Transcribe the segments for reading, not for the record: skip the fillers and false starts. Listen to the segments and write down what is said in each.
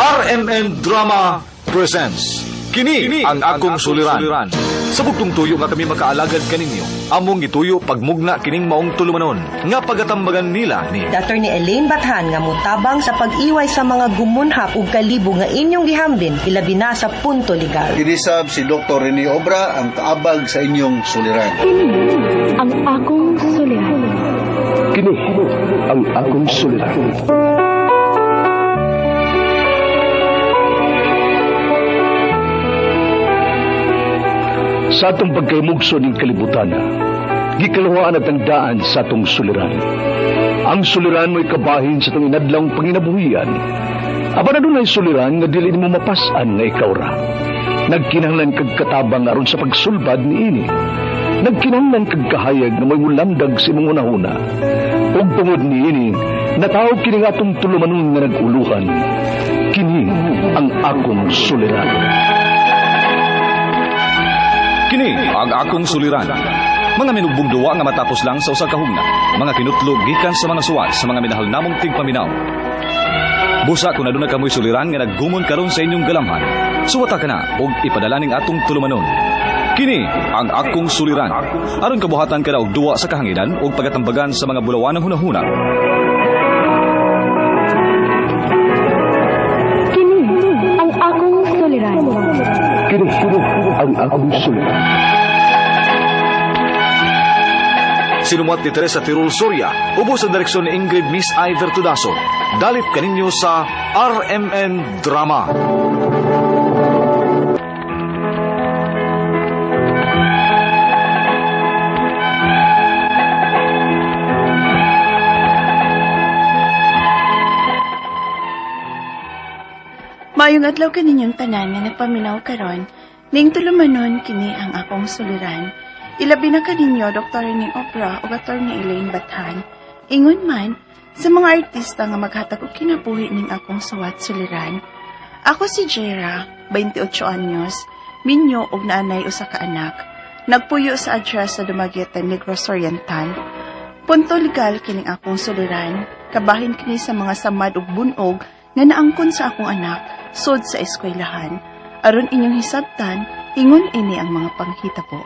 RMN Drama presents Kini ang akong suliran. Sa bugtong tuyo nga kami makaalagad kaninyo, among gituyo pagmugna kining maong tulumanon nga pagatambagan nila ni Attorney Elaine Bathan nga mutabang sa pag-iway sa mga gumunhap ug kalibo nga inyong gihambin ilabi na sa punto legal. Kinisab si Dr. Rene Obra ang kaabag sa inyong suliran. Kini ang akong suliran. Kini ang akong suliran. Sa atong pagkaymugso ning kalibutan, gikaluhaan at ang daan sa atong suliran. Ang suliran mo'y kabahin sa atong inadlawng panginabuhian. Apan adunay suliran nga dili nimo mapas-an nga ikaw ra. Nagkinahanglan kag katabang aron sa pagsulbad niini. Nagkinahanglan kag kahayag nga mo'y mulamdag sa imong hunahuna. Ug tungod niini, natawag kini nga atong tulumanon nga nag-uluhan. Kini ang akong suliran. Kini ang akong suliran. Mga minugbong duwa nga matapos lang sa usa ka hugna. Mga kinutlog gikan sa mga suwat sa mga minahal namong tigpaminaw. Busa kung aduna kamoy suliran nga naggumon karon sa inyong galamhan, suwata ka na og ipadala ning atong tulumanon. Kini ang akong suliran. Aron kabuhatan ka na og duwa sa kahanginan og pagatambagan sa mga bulawanang hunahuna. Kini ang akong suliran. Kini ang akong suliran. Sinumuat ni Teresa Tirul Soria, ubos sa direksyon ni Ingrid Miss Iver Tudaso. Dalit kaninyo sa RMN Drama. Maayong adlaw kaninyong tanan nga nagpaminaw karon, ning tulumanon kini ang akong suliran. Ilabi na kaninyo Dr. Rene Obra ug Attorney Elaine Bathan. Ingon man sa mga artista nga maghatag og kinabuhi ning akong suwat suliran. Ako si Jera, 28 anyos, minyo og naanay usa ka anak. Nagpuyo sa address sa Dumaguete, Negros Oriental. Punto legal kining akong suliran. Kabahin kini sa mga samad ug bunog nga naangkon sa akong anak sod sa eskwelahan. Aron inyong hisabtan, ingon ini ang mga panghitabo.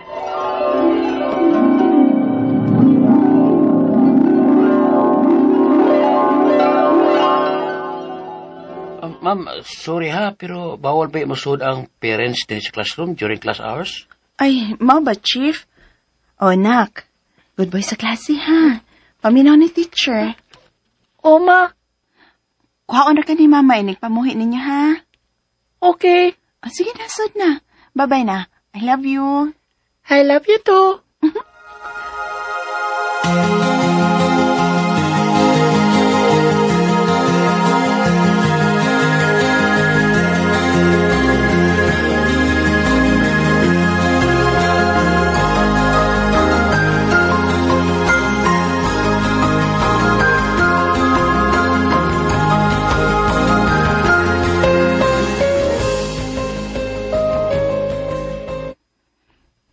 Ma'am, sorry ha, pero bawal ba imusod ang parents din sa classroom during class hours? Ay, mao ba, Chief? O, nak. Good boy sa klase, ha? Paminaw ni teacher. O, ma. Kuhaon ra ka ni mama, inig pamuhi ninyo, ha? Okay. O, sige na, sod na. Bye-bye na. I love you. I love you too.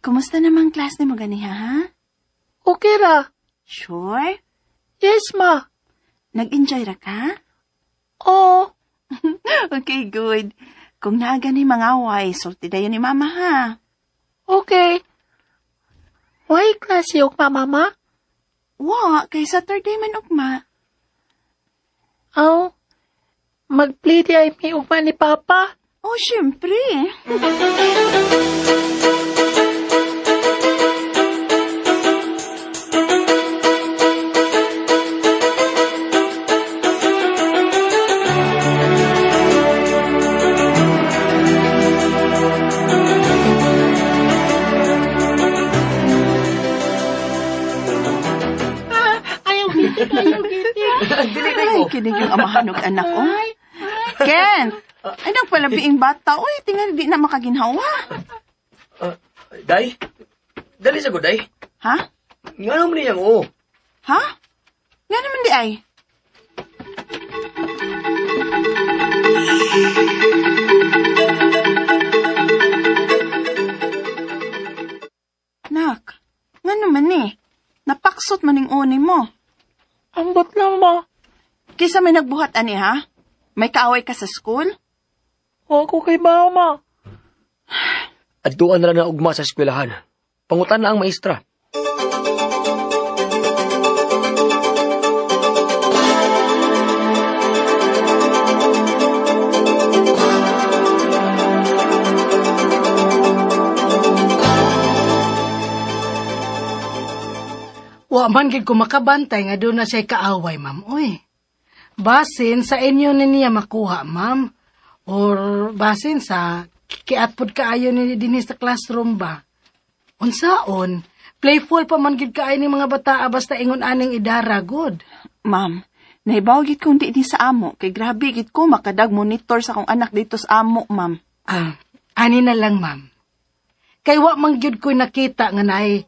Kumusta namang class ni mo ganiha, ha? Okay ra. Sure? Yes, ma. Nag-enjoy ra ka? Oo. Okay, good. Kung naa gani mga away, sulti dayon ni mama, ha? Okay. Why klase ugma, mama? Wa, kay Saturday man ugma. Aw. Mag-play di ay may ugma ni Papa. Oh, syempre. Ayaw gitik, ayaw gitik. Ay, kinig yung amahan og anak, oh. Ken! Ay, nagpalabiing bata. Uy, tingali di na makaginhawa. Day? Dali sa day. Ha? Nga naman niyang oo. Ha? Nga naman di ay. Nak, nga naman eh. Napaksot man yung uni mo. Ambot lang, ma. Kisa may nagbuhat ani ha? May kaaway ka sa school? Wa ko kay mama. Adtuan na lang na ugma sa eskwelahan. Pangutan na ang maestra. Wa man gid ko makabantay nga doon na siya kaaway, ma'am. Uy, basin sa inyo ni niya makuha, ma'am. Or basin sa kiatpod kaayo ni dinhi sa classroom ba. Unsaon, playful pa man gid kaayo ni mga bata basta ingon aning idara, good. Ma'am, nahibaw gid kong di ni sa amo kay grabe gid ko makadag monitor sa akong anak dito sa amo, ma'am. Ah, ani na lang, ma'am. Kay wa man gyud ko nakita nga naay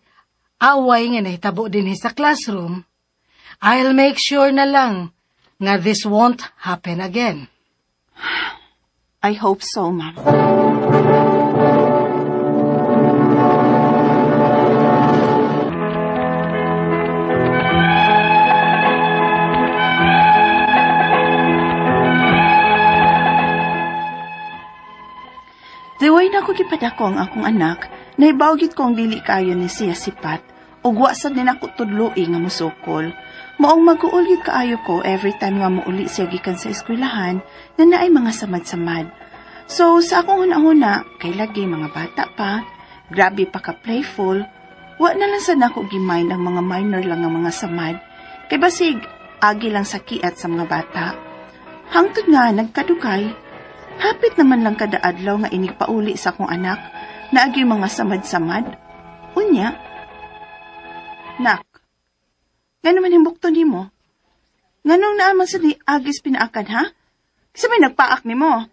away nga nahitabo dinhi sa classroom. I'll make sure na lang nga this won't happen again. I hope so, ma'am. Diway na ko gipadako ang akong anak, nahibaw gid ko ang dili kaayo ni siya si Pat, ug wa sad ni nako tudloi nga mosukol. Maong maguol gid kaayo ko every time nga muuli siya gikan sa eskwelahan na naay mga samad-samad. So sa akong huna-huna, kay lagi mga bata pa, grabe pa ka playful, wa na lang sad nako gimind ang mga minor lang nga mga samad, kay basig agi lang sa kiat sa mga bata. Hangtod nga nagkadugay, hapit naman lang kada adlaw nga inigpauli sa akong anak, naagi mga samad-samad. Unya, nak, ngano man himbukto nimo? Nganong naaman sa ni Agis pinaakan, ha? Kasi may nagpaak nimo.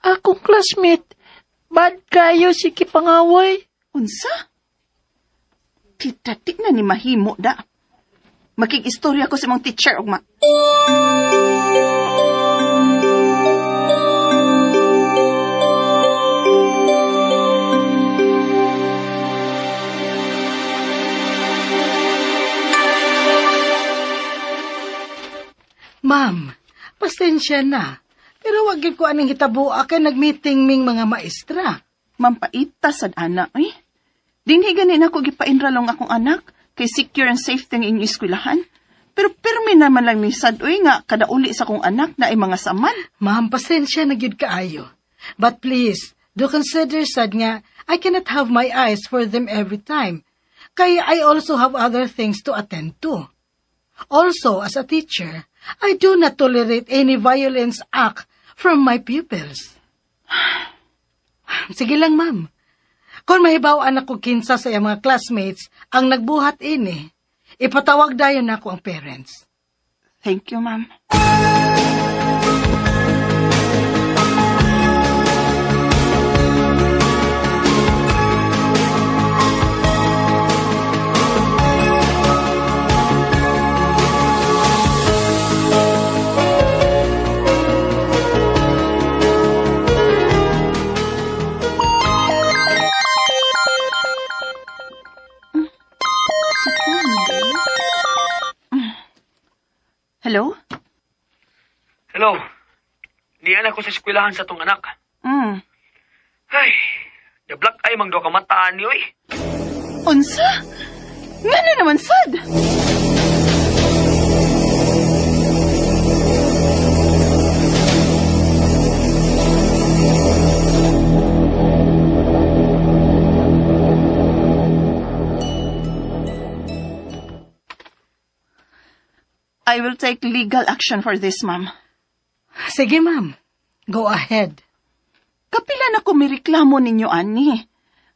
Akong classmate, bad kayo si kipangaway. Unsa? Kita na ni mahimo da. Makig-istorya ko sa mong teacher ugma. Ma'am, pasensya na. Pero wag gyud ko aning hitaboa kay nagmeeting ming mga maestra. Mampaita sad ana eh. Dinhi gani nako gipaenrolong akong anak kay secure and safety ang inyong eskwelahan. Pero pirmi naman lang ni sad uy nga kada uli sa akong anak na ay mga saman. Ma'am, pasensya na gyud kaayo. But please, do consider sad nga I cannot have my eyes for them every time. Kay I also have other things to attend to. Also, as a teacher, I do not tolerate any violence act from my pupils. Sige lang, ma'am. Kung mahibaw-an ako kinsa sa iyang mga classmates ang nagbuhat ini, ipatawag dayon nako ang parents. Thank you, ma'am. Si Paul, Hello? Hello. Niyan ako sa eskwelahan sa tong anak. Ay, the black eye mang do ka mataan ni oy. Unsa? Ngano naman sad? I will take legal action for this, ma'am. Sige, ma'am. Go ahead. Kapila na ko mireklamo ninyo, ani.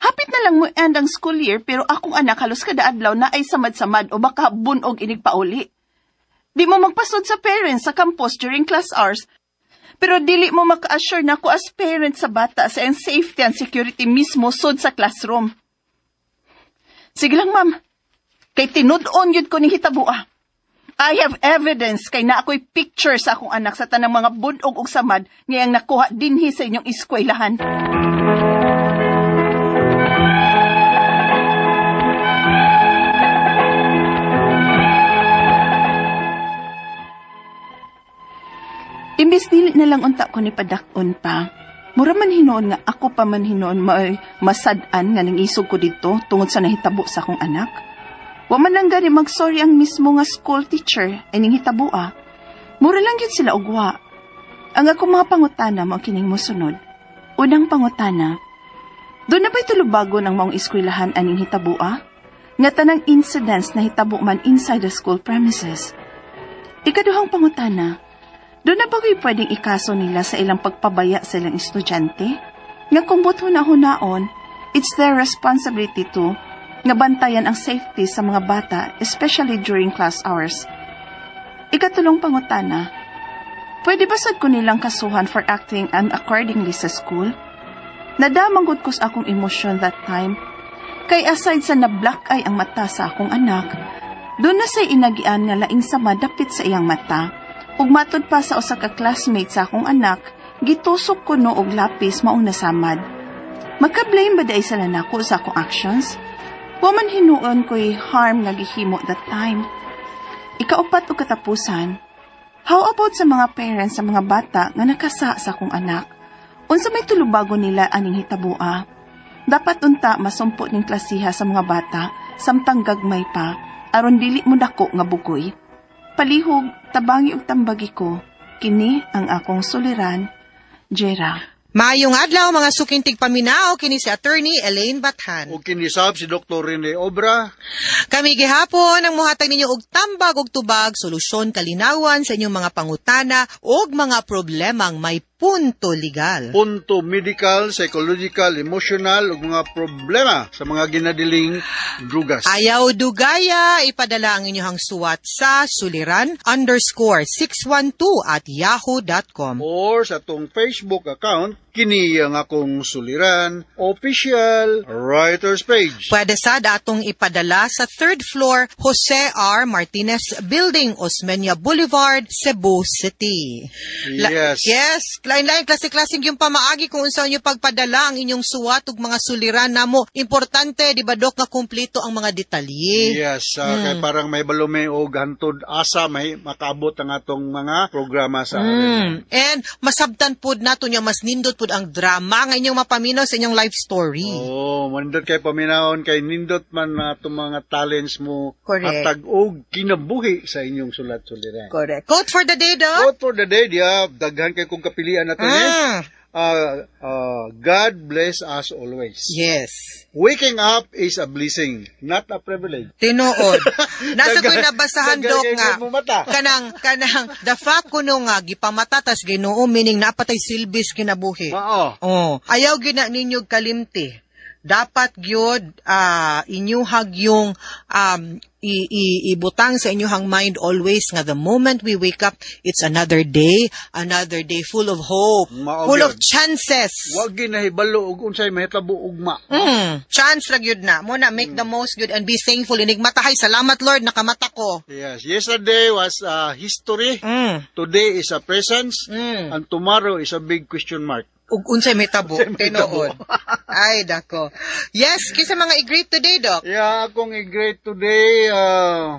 Hapit na lang mo end ang school year pero akong anak halos kada adlaw na ay samad-samad o baka bunog inig pauli. Di mo magpasod sa parents sa campus during class hours, pero dili mo maka-assure na ko as parent sa bata sa iyang safety and security mismo sud sa classroom. Sige lang, ma'am. Kay tinud-on yun ko ni hitabua. I have evidence kay na ako'y picture sa akong anak sa tanang mga bunog ug samad ngayang nakuha dinhi sa inyong eskwelahan. Imbis dili na lang unta ko ni padak-on pa. Mura man hinuon nga ako pa man hinuon may masad-an nga nangisog ko dito tungod sa nahitabo sa akong anak. Wa man lang gani mag-sorry ang mismo nga school teacher ay ning hitaboa. Mura lang gyud sila ugwa. Ang akong mga pangutana mao kining mosunod. Unang pangutana, duna ba'y tulubagon ang maong eskwelahan aning hitaboa? Nga tanang incidents na hitabo man inside the school premises. Ikaduhang pangutana, duna ba ko'y pwedeng ikaso nila sa ilang pagpabaya sa ilang estudyante? Nga kung buot huna-hunaon, it's their responsibility to nga bantayan ang safety sa mga bata, especially during class hours. Ikatulong pangutana, pwede ba sad ko nilang kasuhan for acting unaccordingly sa school? Nadamang gud ko sa akong emosyon that time. Kay aside sa na-black eye ang mata sa akong anak, duna say inagian nga laing sama dapit sa iyang mata. Ug matud pa sa usa ka classmate sa akong anak, gitusok ko no og lapis maong nasamad. Magka-blame ba diay sila nako sa akong actions? Wa man hinuon ko'y harm nga gihimo that time. Ikaupat ug katapusan, how about sa mga parents sa mga bata nga nakasa sa akong anak? Unsa may tulubago nila aning hitaboa? Dapat unta masumpo ning klasiha sa mga bata samtang gagmay pa aron dili mo dako nga bugoy. Palihog, tabangi og tambagi ko. Kini ang akong suliran, Jera. Maayong adlaw, mga suking tigpaminaw, kini si Attorney Elaine Bathan. O kinisab si Dr. Rene Obra. Kami gihapon ang muhatag ninyo og tambag og tubag, solusyon, kalinawan sa inyong mga pangutana og mga problemang may punto legal. Punto medical, psychological, emotional ug mga problema sa mga ginadiling drugas. Ayaw dugaya, ipadala ang inyong suwat sa suliran_612@yahoo.com. Or sa atong Facebook account, kini ang Akong Suliran Official Writers Page. Pwede sad atong ipadala sa third floor, Jose R. Martinez Building, Osmeña Boulevard, Cebu City. Yes, lain-lain klase-klaseng yung pamaagi kung unsa inyo pagpadala ang inyong suwat ug mga suliran namo. Importante, di ba, Dok, nga kumpleto ang mga detalye. Yes, kay parang may balume og hantod asa may makaabot ang atong mga programa sa And masabtan pud nato niya, mas nindot pud ang drama nga inyong mapaminaw sa inyong life story. Oh, manindot kay paminawon kay nindot man na atong mga talents mo hatag og kinabuhi sa inyong sulat suliran. Correct. Quote for the day, Dok? Quote for the day, diya, daghan kay kong kapilian nato ni. God bless us always. Waking up is a blessing, not a privilege. Tinuod. Nasa ko'y nabasahan, Dok, Daghan nga. kay mo mata. Kanang, the fact kuno nga, gipamata tas Ginoo, meaning napatay silbis kinabuhi. Oo. Oh, ayaw gyud na ninyo kalimti. Dapat gyud inyuhag yung ibutang sa inyuhang mind always nga the moment we wake up, it's another day full of hope, Mao full of gyud. chances. Wa ginahibalo og unsay mahitabo ugma. Chance ra gyud na. Mo na make the most good and be thankful. Inig matahay, salamat Lord, nakamata ko. Yes, yesterday was history. Today is a presence and tomorrow is a big question mark. Ug unsay mahitabo, Unsay mahitabo. tinuod. Ay dako. Yes, kinsa mga i-greet today, Doc? Yeah, akong i-greet today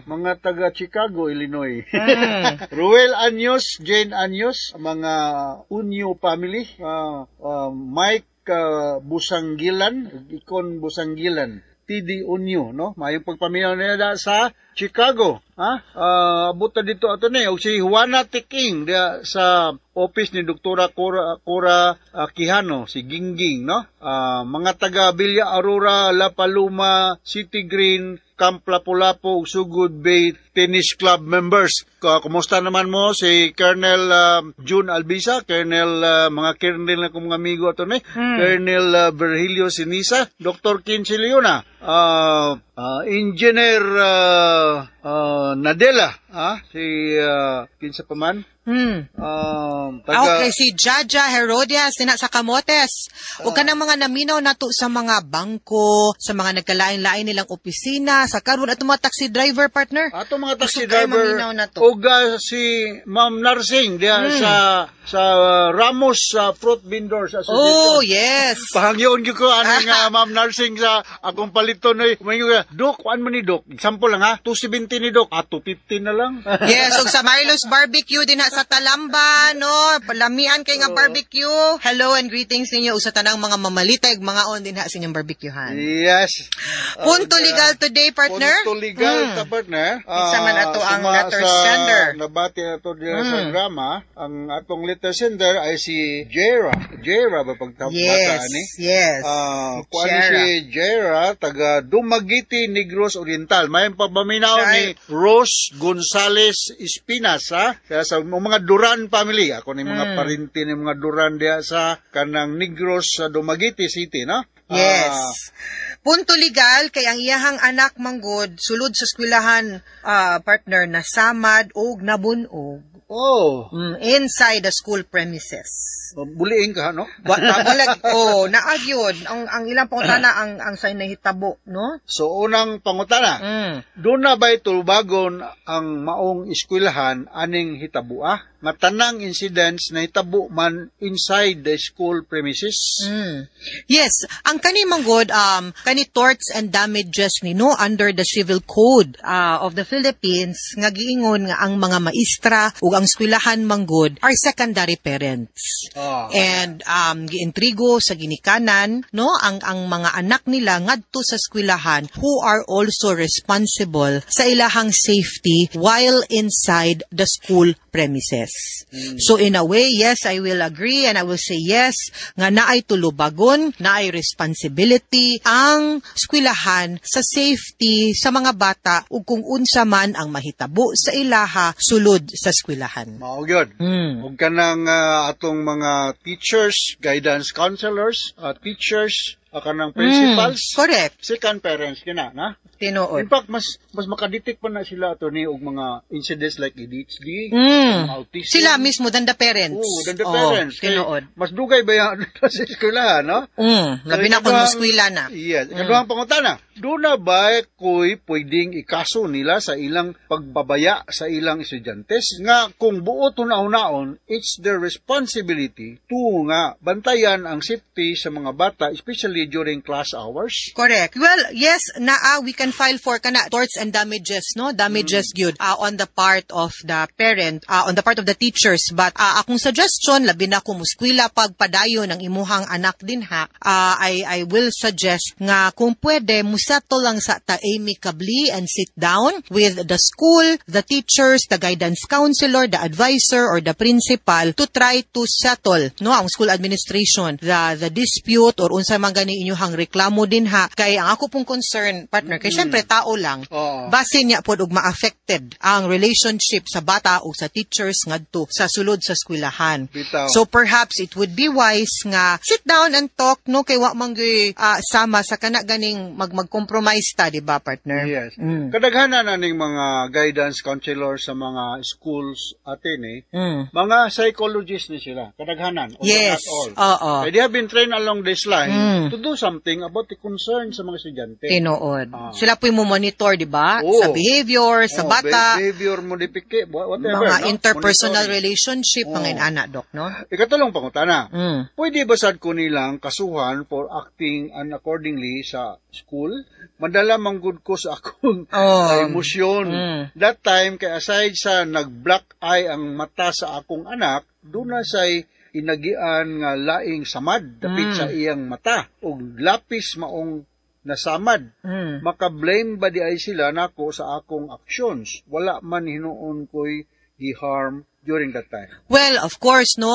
mga taga Chicago, Illinois. Ruel Anyos, Jane Anyos, mga Unyo family, Mike Busanggilan, Ikon Busanggilan, TD Unyo, no? Mayong pagpaminaw nila sa Chicago, ha? Abot na dito ato ni og si Juana Tiking diya sa office ni Doktora Cora, Cora Quijano, si Gingging, no? Mga taga Villa Aurora, La Paloma, City Green, Camp Lapu-Lapu, ug Sugod Bay Tennis Club members. Kumusta naman mo si Colonel June Albisa, Colonel mga Colonel na kong mga amigo ato ni, Colonel Virgilio Sinisa, Dr. Kinsey Leona, Engineer Nadela, si kinsa pa man? Taga, Okay, si Jaja Herodias, sina sa Camotes. Ug kanang mga naminaw nato sa mga bangko, sa mga nagkalain-lain nilang opisina, sa karon ato mga taxi driver, partner. Ato mga taxi Gusto kayo driver maminaw na to. ug si Ma'am Narsing diya sa Ramos Fruit Vendors Association. Oh, yes. Pahangyoon gyud ko anang Ma'am Narsing sa akong palit. paliton oy. Umingon ka, "Dok, kuan mo ni Dok." Example lang ha, 270 ni Dok. Ah, 250 na lang. Yes, ug sa Marlo's Barbecue din ha sa Talamba, no? Palamian kay nga barbecue. Hello and greetings ninyo ug sa tanang mga mamalitay ug mga on din ha sa inyong barbecuehan. Yes. Punto legal today, partner. Punto legal ta, partner. Kinsa man ato ang suma letter sa sender? Nabati na to dira sa drama. Ang atong letter sender ay si Jera. Jera ba pagtabata ani? Yes. Ah, kuan ni Jera. si Jera taga Dumaguete, Negros Oriental. May pabaminaw ni Right. Rose Gonzales Espinas ha. Kaya sa mga Duran family, ako ni mga parinti ni mga Duran diha sa kanang Negros sa Dumaguete City, no? Yes. Ah, Punto legal kay ang iyahang anak manggod sulod sa eskwelahan, partner, nasamad og nabunog oh, inside the school premises. Buliing ka, no? Wa ta bulag, oh, naagyod ang ilang pangutana ang sa nahitabo, no? So unang pangutana, doon na ba'y tulubagon ang maong eskwelahan aning hitabua? Nga tanang incidents na hitabo man inside the school premises? Yes, ang kani manggod kani torts and damages ni, no, under the Civil Code of the Philippines nga giingon nga ang mga maestra ug ang eskwelahan manggod are secondary parents. And giintrigo sa ginikanan, no, ang mga anak nila ngadto sa eskwelahan who are also responsible sa ilahang safety while inside the school premises. So in a way, yes, I will agree and I will say yes nga naay tulubagon, naay responsibility ang eskwelahan sa safety sa mga bata ug kung unsa man ang mahitabo sa ilaha sulod sa eskwelahan. Mao gyud. Ug kanang atong mga teachers, guidance counselors, teachers, kanang principals, Correct. second parents kina na. Tinuod. In fact, mas makadetect pa na sila, attorney, og mga incidents like ADHD, mga autism. Sila mismo than the parents. Oo, than the Oo, parents. Kay tinuod. mas dugay ba yan sa eskwelahan, no? Labi na kung eskwela na. Yes. Ikaduhang pangutana, doon na ba ko'y pwedeng ikaso nila sa ilang pagbabaya sa ilang estudyante? Nga kung buot huna-hunaon, it's their responsibility to nga bantayan ang safety sa mga bata, especially during class hours. Correct. Well, yes, naa we can file for kana torts and damages, no? Damages gyud on the part of the parent, on the part of the teachers. But akong suggestion, labi na kung muskwila pagpadayon ang imuhang anak dinha, I will suggest nga kung pwede musettle lang sa ta amicably and sit down with the school, the teachers, the guidance counselor, the advisor or the principal to try to settle, no, ang school administration the dispute or unsa man gani inyuhang reklamo dinha, kay ang ako pong concern, partner, kay syempre tao lang, basin niya pod og ma-affected ang relationship sa bata o sa teachers ngadto sa sulod sa eskwelahan. Bitaw. So perhaps it would be wise nga sit down and talk, no, kay wa man gyud sama sa kana ganing mag-compromise ta, di ba, partner? Yes. Kadaghanan na ning mga guidance counselor sa mga schools atin eh. Mga psychologists ni sila. Kadaghanan. Although not all. Kaya they have been trained along this line to do something about the concern sa mga estudyante. Tinuod. Ah. Sila po yung mo-monitor, di ba? Oo. Sa behavior, sa Oh, bata, behavior modification, whatever. mga no? interpersonal Monitoring. relationship, mga inana, Dok, no? Ikatulong pangutana. Pwede ba sad ko nilang kasuhan for acting unaccordingly sa school? Madala manggod ko sa akong emosyon. That time, kay aside sa nag-black eye ang mata sa akong anak, doon na say inagian nga laing samad dapit sa iyang mata ug lapis maong nasamad. Maka-blame ba di ay sila nako sa akong actions? Wala man hinuon ko'y gi-harm during that time. Well, of course, no?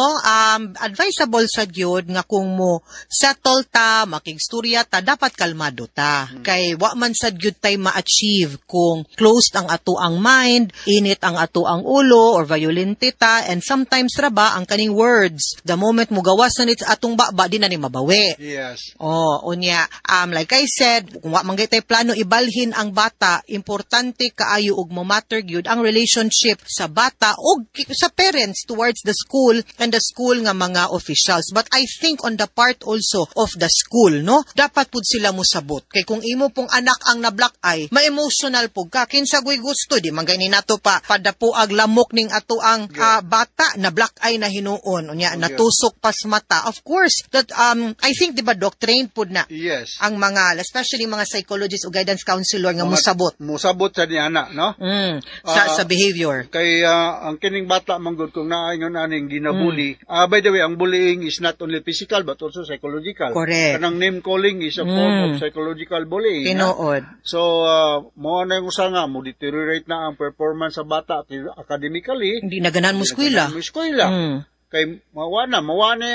Advisable sa gyud nga kung mo settle ta, makigstorya ta, dapat kalmado ta. Kay wa man sad gyud tay ma-achieve kung closed ang ato ang mind, init ang ato ang ulo, or violente ta, and sometimes ra ba ang kaning words, the moment mo gawas na nit atong baba, di na ni mabawi. Oh, unya, like I said, kung wa man gyud tay plano ibalhin ang bata, importante kaayo og mo matter gyud ang relationship sa bata og sa parents towards the school and the school nga mga officials. But I think on the part also of the school, no, dapat pud sila musabot. Kay kung imo pong anak ang na black eye, ma-emotional pud ka. Kinsa goy gusto, di man gani nato pa padapuag lamok ning ato ang bata na black eye na hinuon, unya natusok pas mata. Of course, that I think, di ba, doc, trained pud na ang mga, especially mga psychologists o guidance counselor nga musabot. Musabot sa niya na, no? Sa sa behavior. Kay ang kining bata manggod kung naingon aning ginabully. By the way, ang bullying is not only physical but also psychological. Kanang name calling is a form of psychological bullying, ha? Tinuod. So, mo na yung usa nga mo deteriorate na ang performance sa bata academically. Hindi na ganahan mo eskwela. Mo eskwela. Kay mawa na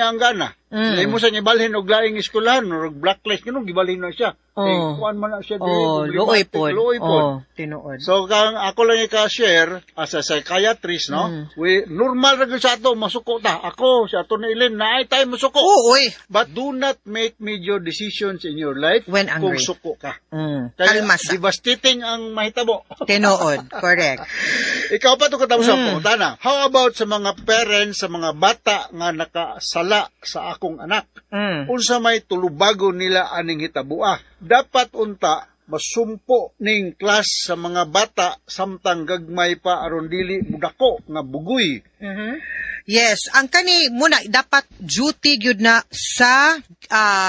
ang gana. Hindi mo sa niya ibalhin og laing eskwelahan or blacklist, ganun gibalhin na siya. Kay kuan man na siya dili, Oh, luoy problematic, pod. luoy pod. Oh, tinuod. So kang ako lang ika-share as a psychiatrist, no? We normal ra gyud sa ato masuko ta. Ako si ato ni Ellen, naay tayo masuko. Oo, oy. But do not make major decisions in your life when kung angry. suko ka. Kaya Kalma sa. devastating ang mahitabo. Tinuod. Correct. Ikaw pa to katapos ang pangutana. How about sa mga parents, sa mga bata nga nakasala sa akong anak? Unsa may tulubago nila aning hitabua? Dapat unta masumpo ning class sa mga bata samtang gagmay pa aron dili mudako nga bugoy. Yes, ang kani muna dapat duty gyud na sa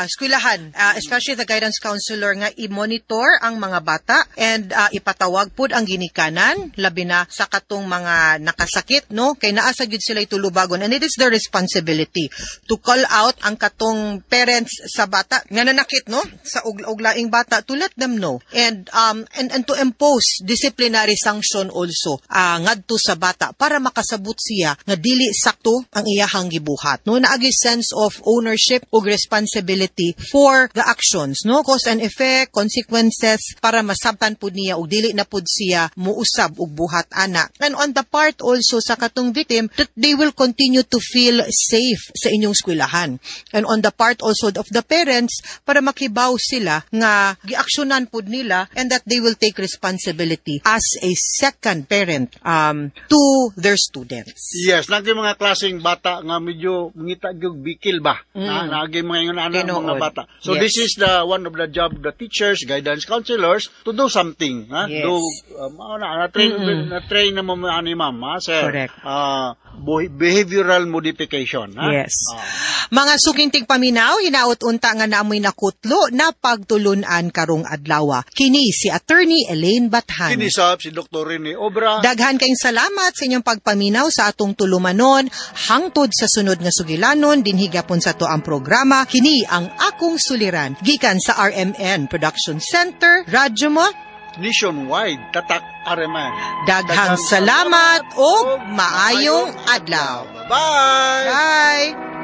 eskwelahan, especially the guidance counselor nga i-monitor ang mga bata and ipatawag pud ang ginikanan, labi na sa katong mga nakasakit, no, kay naa sa gyud sila tulubagon and it is their responsibility to call out ang katong parents sa bata nga nanakit, no, sa uglaing bata, to let them know and to impose disciplinary sanction also ngadto sa bata para makasabot siya nga dili sakto ang iyahang gibuhat, no, naagi sense of ownership ug responsibility for the actions, no, cause and effect, consequences, para masabtan pud niya ug dili na pud siya muusab og buhat ana. And on the part also sa katong victim, that they will continue to feel safe sa inyong eskwelahan, and on the part also of the parents, para makibaw sila nga giaksyonan pud nila and that they will take responsibility as a second parent to their students. Yes, naging mga klaseng bata nga medyo mangita gyud bikil ba? Na naagi mga ingon ana mga bata. So this is the one of the job of the teachers, guidance counselors to do something, ha? Do na, na train na train na mo ani, ma'am, ha, sir. Correct. Behavioral modification, ha? Yes. Mga suking tigpaminaw, hinaot unta nga naamoy nakutlo na pagtulunan karong adlaw. Kini si Attorney Elaine Bathan. Kini sab si Dr. Rene Obra. Daghan kayong salamat sa inyong pagpaminaw sa atong tulumanon hangtod sa sunod nga sugilanon dinhi gapon sa ato ang programa, kini ang Akong Suliran, gikan sa RMN Production Center, radyo mo nationwide, tatak RMN. Daghang salamat ug maayong adlaw. Bye. Bye.